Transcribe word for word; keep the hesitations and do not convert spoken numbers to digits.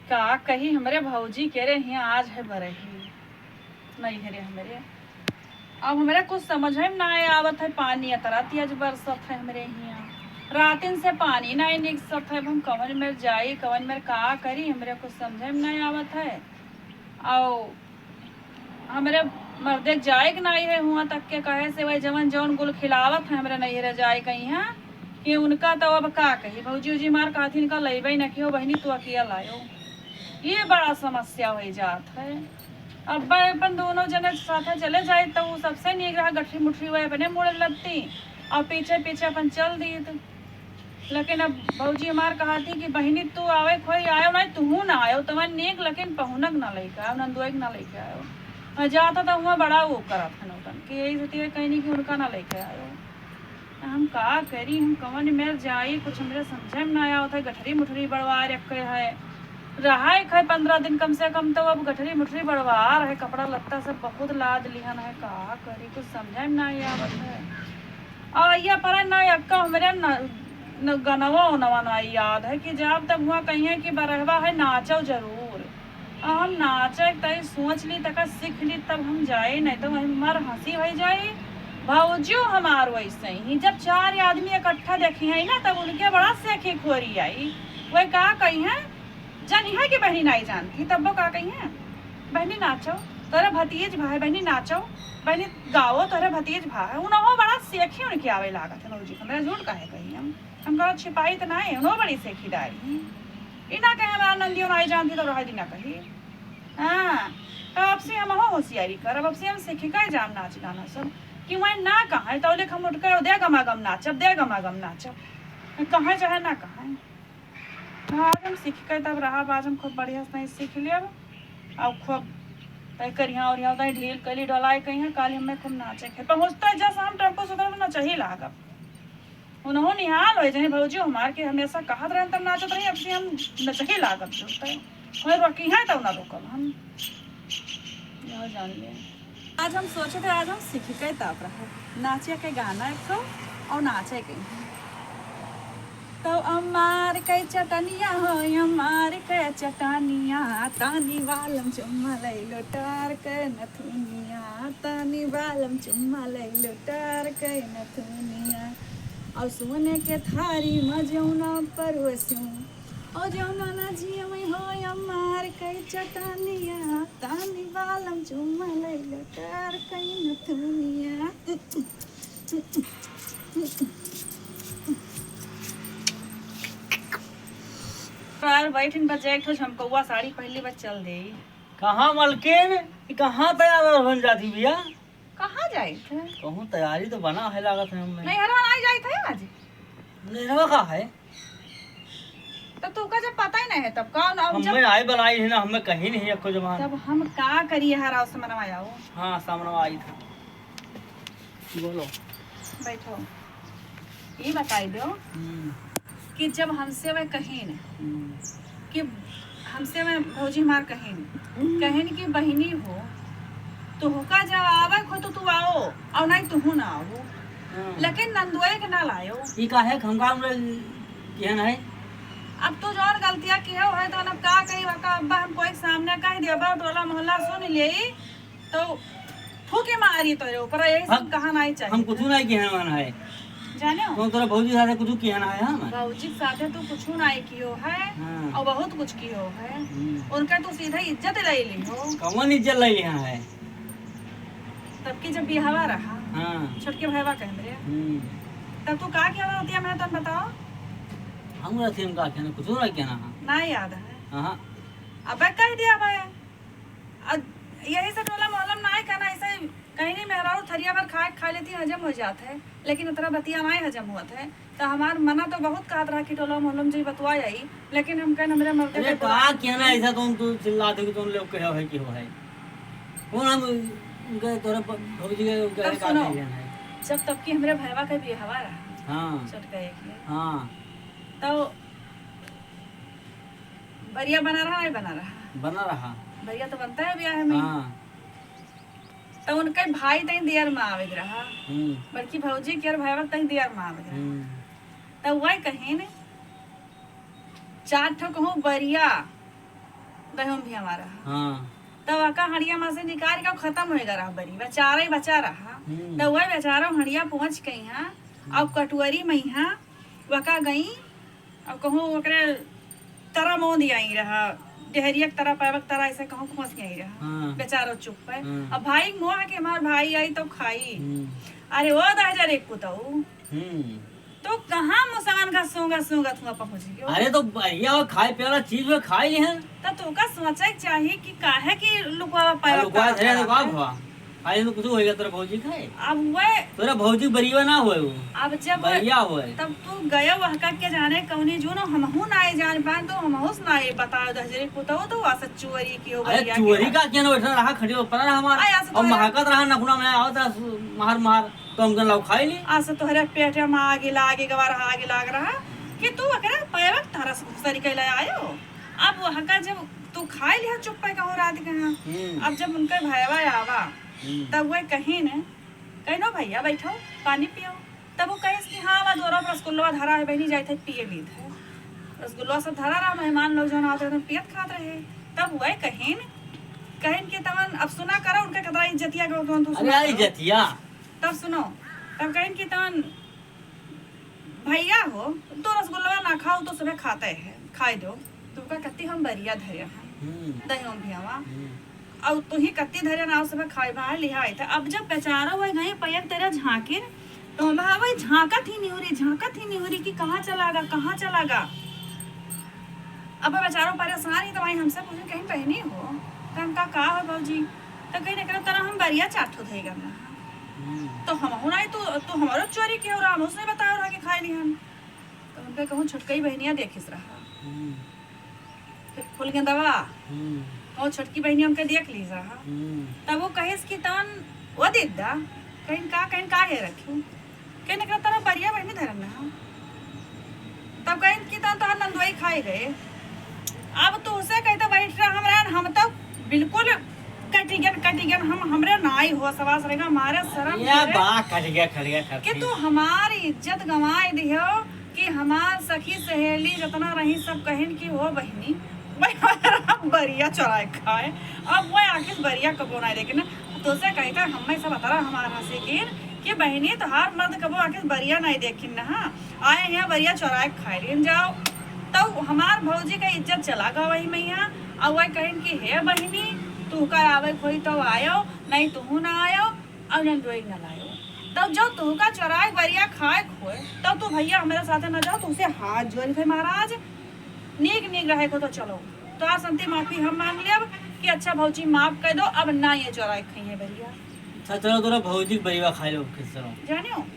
का कही, हमरे भौजी के रे हियाँ आज है बरही, नैहरे हमरे। अब हमरे कुछ समझे में ना आवत है, पानी अतरा तेज बरसत है हमरे हियाँ, रातिन से पानी ना निकसत है। अब हम कवन मेर जाई, कवन मेर का करी, हमरे कुछ समझे में ना आवत है। अउ हमरे मर्दे के जाए के नाई है हुआं तक के, कहे से वही जवन जौन गुल खिलावत है हमरे नैहरे जाए के इहाँ, कि उनका तो अब का कही, भौजी उजी मार कहथिन का लइबे न किहो बहिनी, तू अकेला आयो। ये बड़ा समस्या होइ जात है। अब अपन दोनों जने साथे चले जाइत तो उ सबसे नीक रहा, गठरी मुठरी वह अपने मुड़े लगती और पीछे पीछे अपन चल दीत। लेकिन अब भौजी हमार कहती कि बहिनी तू आवे खोई आयो नाई, तुहू ना आयो, तवन नीक लेकिन पहुनक ना लइके आयो, नंदुआ के ना लइके आयो। और जाता तो हुआं बड़ा वो करत है नौटन कि यही से कहीं कि उनका ना लइके आयो। हम का करी, हम कवन मेर जाई, कुछ हमरे समझे में ना आवत है। गठरी मुठरी बड़वा रखे है, रहाए खाए पन्द्रह दिन कम से कम, तो अब गठरी मुठरी बड़वा रहे, कपड़ा लत्ता सब बहुत लाद लिहन है, का करी, कुछ समझे में ना आवत है। आ, ये पर ना अक्का हमरे न, न गनवा उनवा ना याद है कि जब तक हुआं कहिए कि बरहवा है नाचो जरूर। आ, हम नाचे के तई सोच ली, तका सीख ली, तब हम जाए, नहीं तो वही हमार हंसी होइ जाई। भौजियो हमार वैसे ही, जब चार आदमी इकट्ठा देखी है ना, तब उनके बड़ा सेखी खोरी आई। वही का कही है, जनी है कि बहिनी नाई जानती, तब वो का कही है, बहिनी नाचो, तोरे भतीज भाई, बहिनी नाचो, बहिनी गाओ, तोरे भतीज भाई। उनहो बड़ा सेखी उनके आवे लागत है भौजी, हमरा झूठ काहे कही हम। हम कहा छिपाई तो ना है, उनहो बड़ी सेखी डारी। ई ना कहे हमार नंदियो नाई जानती तो रह दी ना कही। हाँ, तो अब से हम हो होशियारी करब, अब से हम सीख के जाम नाच गाना सब, कि वही ना कहे तो लेख हम उठ के दे गमागम नाचब, दे गमागम नाचब, कहे चाहे ना कहे। हाँ, आज हम सीख के तब रहब, आज हम खूब बढ़िया से सीख लेब। अब खूब तय करिया और यहाँ तय ढील कली डोलाई कहीं, काल हमें खूब नाचे के पहुँचते जस हम टेम्पो से उतरब, नचही लागब। उनहो निहाल होइ जाए भौजी हमार के, हमेशा कहत रहन तब नाचत रही, अब से हम नचही लागब जुड़ते। कोई रोकी है तब ना रोकब हम। यह जान ले। आज हम सोचे थे, आज हम सीख के तब रहे नाचे के गाना एक ठो और नाचे के। तो अमार के चटनिया हो, अमार के चटनिया, तानी बालम चुम्मा ले लो टार के नथुनिया, तानी बालम चुम्मा ले लो टार के नथुनिया। और सोने के थारी में जौना परोसूं, और जौना ना जियवे हो अमार के चटनिया, तानी बालम चुम्मा ले लो टार के नथुनिया। यार, बैठिन बस जाए, एक ठो झमकौआ साड़ी पहन ली, बस चल दे। कहाँ मलकिन? ई कहाँ तैयार होन जाती बिया? कहाँ जाइत है? कहूँ तैयारी तो बना है, लागत है हमें। नैहरवा नाई जाइत है आज? नैहरवा का है? तो तू का जब पता ही नहीं है, तब का ना, हम जब हमें आई बनाई है ना, हमें कहीं नहीं है कुछ जबान। तब हम का करिए, हराव से मनवा आओ। हाँ, सामने आई था। बोलो। बैठो। ये बताई दो हम्म। कि जब हमसे वह कहिन हम्म। कि हमसे वह भौजी हमार कहिन, हम्म। कहिन कि बहिनी हो, तुहका जब आवे को तो तू आओ, और नहीं तुहू ना आओ। हम्म। लेकिन नंदुए के ना लायो। ई काहे? हम काम रे किया नहीं। अब तू जौन गलतियाँ किया है तो अब का कही, वका अब्बा हम कोई के सामने कह देबा, टोला मोहल्ला सुन ले, तो फूके मारी तोरे ऊपर, यही सब हम, कहा नहीं चाहिए। हम कुछ नहीं किया है, है। जाने हो? तो तोरा भौजी साथे कुछ किया ना है, हम? भौजी के साथे तू कुछ नहीं कियो है, हाँ। और बहुत कुछ कियो है। हम्म। उनका तू सीधा इज्जत ले ली हो। कौन इज्जत ले लिया है? तब की जब बिहावा रहा, हाँ। छोटके भाईवा के हमरे, हम्म। तब तू का किया होती है, मैं तुम बताओ। हम रहते हम का कहना, कुछ नहीं कहना है। ना याद है। हाँ। अबे कह दिया भाई। अब यही से टोला मोहल्ला में ना कहना, ऐसे कहीं नहीं, मेहरारू थरिया भर खाए, खा लेती, हजम हो जात है, लेकिन उतना बतिया नहीं हजम हुआ है। तो हमार मना तो बहुत कहत रहा कि टोला मोहल्ला में जी बतुआ जाई, लेकिन हम कहन हमरे मर्दे अरे के का बुला कहना, ऐसा तो हम तो चिल्ला दे कि तुम लोग कहे है कि हो है। कौन हम उनके तोरे प-, भौजी के उनके तब का सुनो, कहना है? जब तब की हमरे भैया के बियाहवा रहा, हाँ। छोटका एक के। हाँ। तो बरिया बना रहा, नहीं बना रहा? बना रहा। बरिया तो बनता है ब्याह में। हाँ। तो उनके भाई तई दियर में आवे के रहा। हम्म। बड़की भौजी के और भाईवा तई दियर में आवे के रहा। हम्म। तो वही कहिन, चार ठो कहूँ बरिया, दहियों भी हमारा है। हाँ। तब वका हड़िया मा से निकाल के खतम होइगा रहा बरी, बेचारा ही बचा रहा। हम्म। तब वह बेचारा हड़िया पहुँच गई हाँ, अब कटुअरी मा ही हाँ, वका गई, अब कहूँ ओकरे तरा मोंद आई रहा, डेहरिया के तरा, पैबक तरा, ऐसे कहूँ खोस आई रहा। हाँ। बेचारो चुप है। हाँ। अब भाई मोह के हमार भाई आई तो खाई। हम्म। अरे ओ दहिजर एक पुतऊ, हम्म। तो कहाँ मुसवन का सूंघत सूंघत हुआ पहुँच गयो? अरे तो बढ़िया हो, खाए पिए वाला चीज हुआ, खाई लिहन। तो तोका सोचे के चाही कि काहे कि लुकवा आ, पाया लुकवा का धरे करा तो का है? भवा? खाली तो कुछ होएगा तोरा भौजी खाए। अब वह तोरा भौजी बरिया ना होए वो। अब जब बरिया होए। तब तू गयो वह का के जाने कौनी जून, हमहू ना जान पाए तो हमहू से ना बताओ दहिजर एक पुतऊ तो आसा चोरी की हो अरे बरिया चोरी के। का किया ना बैठा रहा खड़ी पर हमार। आय, आसा और तोहरा महकत रहा नकुना में आवत रहा सु-, मार मार। तो हम कहन लाओ खाई ली। आसा तोहरे पेट में आगे लागे, गवा रहा, आगे लाग रहा कि तू ओकरे पैरक तरस घुसरी के ले आयो। अब वह का जब तू खाई लिहा चुप्पे कहूँ रात के हाँ। हम्म। अब जब उनके भयवा आवा, हम्म। तब वह कहिन, "कहिनो भैया बैठो, पानी पियो।" तब वो कहिस कि "हाँ, वह दोरा पर रसगुल्ला धरा है बहनी, जाइत है पिए लीत है।" रसगुल्ला सब धरा रहा, मेहमान लोग जौन आवत रहे, पियत खात रहे। तब वह कहिन, कहिन कि तवन अब सुना करो उनके कतरा इज्जतिया के तुरंत अरे सुना यार, करो। इज्जतिया। तब सुनो, तब कहिन कि तवन भैया हो, तो रसगुल्ला ना खाओ तो सुबह खाते हैं, खाए दो। तो का कहती हम बरिया धरे हैं। हम्म। दही हम भी हवा। हम्म। और तू ही कत्ती धरे ना सुबह खाए भाई लिहा आई था। अब जब बेचारा वही गई पैक तेरा झांकिन, तो हम भाई झांकत ही निहुरी, झांकत ही निहुरी कि कहाँ चला गा, कहाँ चला गा। अब बेचारो परेशान ही तो भाई हमसे पूछे, "कहीं बहनी हो?" तो हम कहा, "का हो भौजी?" तो कहीं एकरा तरह हम बरिया चार ठो धई गन रहा। हम्म। तो हम हो नहीं, तू, तू हमारो चोरी के हो रहा, हम उसने बताओ रहा कि खाए नहीं हम। तो उनके कहूँ छोटकई बहनिया देखिस रहा। हम्म। फिर फूल गेंदवा, हम्म। तो छोटकी बहनिया उनके देख लीस रहा। हम्म। तब वो कहिस कि तन वो दे दा, कहीं का, कहीं का है रखी। कहीं एकरा तरह बरिया बहनी धरन रहा। तब कहीं कि तन तोहर नंदोई खाए गए। अब तो उसे कहते बैठ रहा हमरा, हम तो बिल्कुल कटिगन, कटिगन, हम, हमरे नाई हो, सवास रहेगा, हमारे शर्म ये करे बा, कटिगन, कटिगन, कि कटिगन। तू हमारी इज्जत गंवाए दिहो, कि हमार सखी सहेली जतना रही सब कहिन कि हो बहिनी, बरिया चोराए खाए। अब वो आखिर बरिया कबो नहीं देखिन। तो से कहता हमें सब अतरा हमार हंसी किन कि बहिनी तोहार मर्द कबो आखिर बरिया नहीं देखिन ना, हाँ? आए हैं बरिया चोराए खाए लेन जाओ। तो हमार भौजी का इज्जत चला गवा वही में यहाँ। और वह कहिन कि हे बहिनी, तू का आवे खोई तो आयो, नहीं तू ना आयो, और नंदोई न लायो। तब जो तोहका चोराए बरिया खाए खोए, तब तू भैया हमारे साथे न जाओ, तुमसे हाथ जोड़ के महाराज, नीक नीक रहे को तो चलो, तो आज संती माफी हम मांग लेब कि अच्छा भौजी माफ कर दो, अब ना ये चोराए खाइए बरिया। अच्छा चलो, तोरा भौजी के बरिया खाए लो, किस तरह? जानियो,